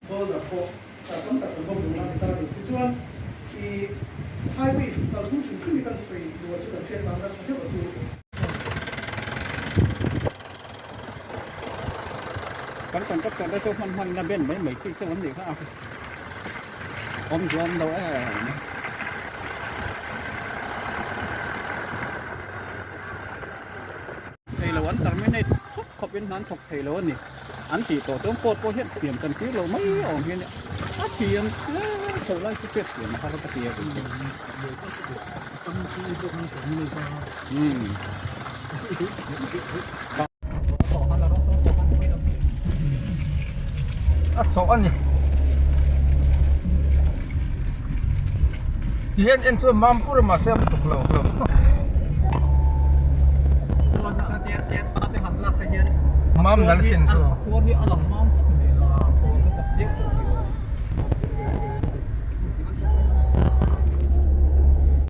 Boulder pawh tam tak kan va hmu a ni ta a ni. Tichuan i highway kalphung hrim hrim hi kan sawi luah chu kan hriat tan a tha deuh a chu. Kan contractor te chu hman hman na ben mai mai chi chauh an nih kha a awm zuam lo em. Thei lo an terminate thut khawp in an thawk thei lo a ni. An tih tawh chuan court pawh hian thiam chan tir lo mai awm hian a thiam hle tho lai chu hriat thiam a har ka ti a. A sawh a ni. Ti hian en chuan Mampur a mahse a tuk lo hlawm. Mam nal sin chu.